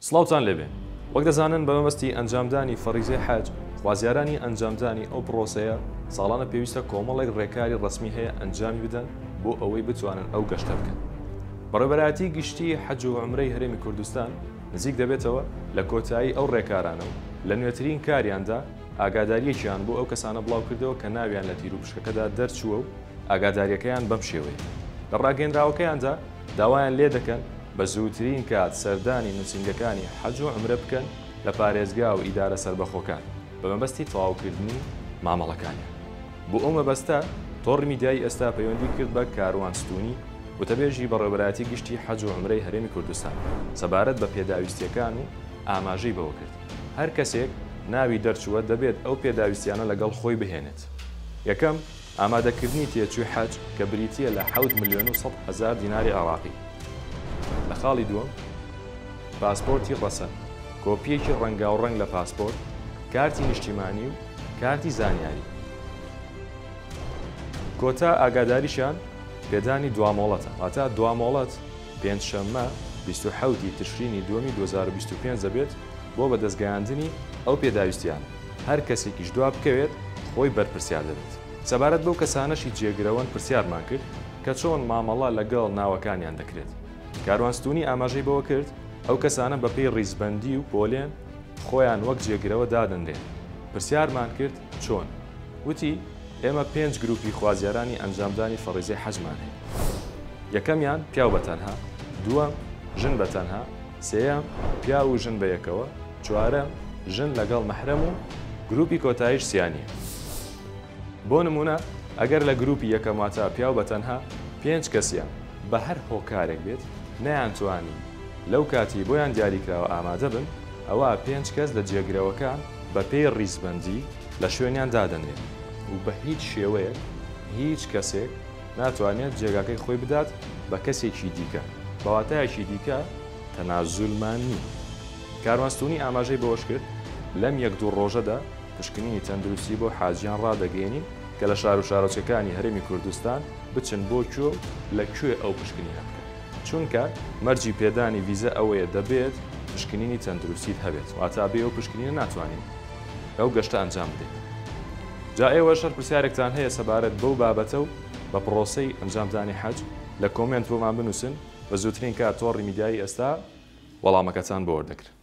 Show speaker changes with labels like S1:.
S1: سڵاوتان لێبێ. وەک دەزانن بە مەبەستی ئەنجامدانی فەڕیزەی حەج، خوازیارانی ئەنجامدانی ئەو پڕۆسەیە ساڵانە پێویستە کۆمەڵێک ڕێکاری ڕەسمی هەیە ئەنجامی بدەن بۆ ئەوەی بتوانن ئەو گەشتە بکەن. بەڕێوەبەرایەتی گشتی حەج و عومرەی هەرێمی کوردستان نزیک دەبێتەوە لە کۆتایی ئەو ڕێکارانە و لە نوێترین کاریاندا ئاگادارییەکیان بۆ ئەو کەسانە بڵاوکردەوە کە ناویان لە تیروپشکەکەدا دەرچووە و ئاگادارییەکەیان بەم شێوەیە لە ڕاگەیەنراوەکەیاندا داوایان لێدەکەن بە زووترین کات سەردانی نووسینگەکانی حەج و عومرە بکەن لە پارێزگا و ئیدارە سەربەخۆکان بە مەبەستی تەواوکردنی مامەڵەکانیان. بۆ ئەو مەبەستە تۆڕی میدیایی ئێستا پەیوەندی کرد بە کاروان ستوونی، وتەبێژی بەڕێوەبەرایەتی گشتی حەج و عومرەی هەرێمی کوردستان سەبارەت بە پێداویستییەکان و ئاماژەی بەوەکرد، هەر کەسێک ناوی دەرچووە دەبێت ئەو پێداویستیانە لەگەڵ خۆی بهێنێت. یەکەم، ئامادەکردنی تێچووی حەج کە بریتییە لە 7,100,000 دیناری عێراقی. لە خاڵی دووەم، پاسپۆرتی ڕەسەن، کۆپییەکی ڕەنگاوڕەنگ لە پاسپۆرت، کارتی نیشتیمانی و کارتی زانیاری. کۆتا ئاگاداریشیان پێدانی دوامۆڵەتە، واتە دوامۆڵەت پێنجشەممە 27 ی تشرینی دووەمی 2025 دەبێت بۆ بەدەستگەیاندنی ئەو پێداویستییانە، هەر کەسێکیش دوا بکەوێت خۆی بەرپرسیار دەبێت. سەبارەت بەو کەسانەشی جێگرەوەن پرسیارمان کرد کە چۆن مامەڵە لەگەڵ ناوەکانیان دەکرێت؟ کاروان ستونی ئاماژەی بەوە کرد، ئەو کەسانە بەپێی ڕیزبەندی و پۆلێن خۆیان وەک جێگرەوە دادەنرێن. پرسیارمان کرد چۆن؟ وتی، ئێمە پێنج گروپی خوازیارانی ئەنجامدانی فەڕیزەی حەجمان هەیە. یەکەمیان پیاو بە تەنها، دووەم ژن بە تەنها، سێیەم پیاو و ژن بە یەکەوە، چوارەم ژن لەگەڵ مەحرەم و گروپی کۆتاییش سیانییە. بۆ نموونە ئەگەر لە گروپی یەکەم واتە پیاو بە تەنها پێنج کەسیان بە هەر هۆکارێک بێت نەیانتوانی لەو کاتەی بۆیان دیاریکراوە ئامادە بن ئەوا پێنج کەس لە جێگرەوەکان بە پێی ڕیزبەندی لە شوێنیان دادەنرێن و بە هیچ شێوەیەک هیچ کەسێک ناتوانێت جێگاکەی خۆی بدات بە کەسێکی دیکە بە واتایەکی دیکە تەنازولمان نییە. کاروان ستونی ئاماژەی بەوەشکرد، لەم یەک دوو ڕۆژەدا پشکنینی تەندروستی بۆ حاجیان ڕادەگەیەنین کە لە شار و شارۆچکەکانی هەرێمی کوردستان بچن بۆ کوێ و لە کوێ ئەو پشکنینە بکەن، چونکە مەرجی پێدانی ڤیزە ئەوەیە دەبێت پشکنینی تەندروستیت هەبێت، واتا بێ ئەو پشکنینە ناتوانین ئەو گەشتە ئەنجام بدەیت. جا ئێوەش هەر پرسیارێکتان هەیە سەبارەت بەو بابەتە و بە پڕۆسەی ئەنجامدانی حەج لە کۆمێنت بۆمان بنووسن، بە زووترین کات تۆڕی میدیایی ئێستا وەڵامەکەتان بۆ وەردەگرن.